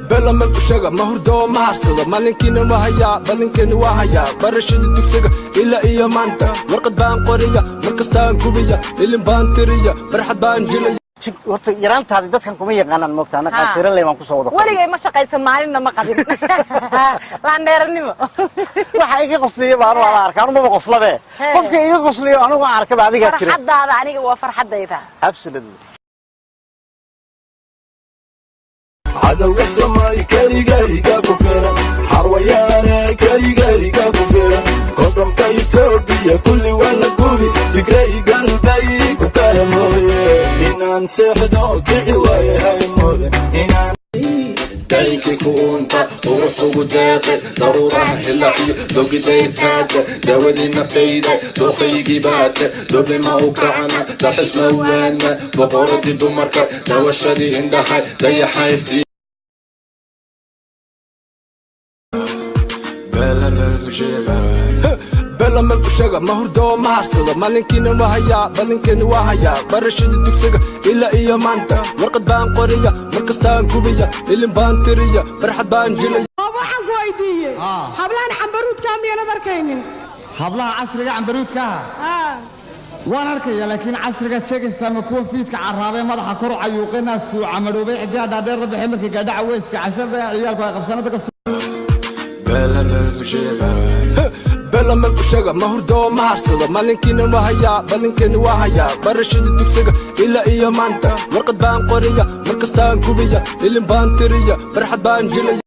Belamal u sheega, ma hurdo, ma harsado, maalinkiina waa hayaa, balinkeena waa hayaa. Barashada dugsiga ilaa iyo maanta warqad baan qoriya, mar kastaan gubiya, ilin baan tiriya, farxad baan jilaya. Horta yaraantaadi dadkan kuma yaqaanaan, moogta ana qaansiiraley baan kusoo wada. Weligay ma shaqaysan, maalinna ma qabin laandheeranimo. Waxa iga qosliya ba anu ala arka, anu maba qoslabe. Qofka iga qosliyo anigu aan arkaba adigaa jira. Farxadaada aniga waa farxadayda. Absolutely. Cadowga samay keligayga ku filan, xarwayaane keligayga ku filan, kodhonka Itoobiya kulli waa la gubi, Tigray galbay ku kala mooye, inaan seexdo kici waaye haymoode inaan dayki kuunta qurux ugu deeqe, daruuraha hilaciyo dogidayrtaada, dawadii naftayda, dooqaygii baate, doblima u kacana, dalxis ma waana, boqoradii dumarka, dawashadii indhahay, dayaxayftii. Belamal u sheega, ma hurdo, ma harsado, maalinkiina waa hayaa, balinkeena waa hayaa. Barashada dugsiga ilaa iyo maanta warqad baan qoriya, mar kastaan gubiya, ilin baan tiriya, farxad baan jilaya. Waxaan ku weydiiyey, hablahan cambaruudkaa miyaanad arkaynin? Hablaha casriga cambaruudkaha waan arkaya, laakiin casrigaad sheegaysaa ma kuwa fiidka carraabee madaxa kor u cayuuqay, naasku camaroobay, xidiyaha dhaadheer la baxay, markii gaadhaca weyska cashabe ciyaalku ay qabsanada ka? Belamal u sheega, ma hurdo, ma harsado, maalinkiina waa hayaa, balinkeena waa hayaa. Barashada dugsiga ilaa iyo maanta warqad baan qoriya, mar kastaan gubiya, ilin baan tiriya, farxad baan jilaya.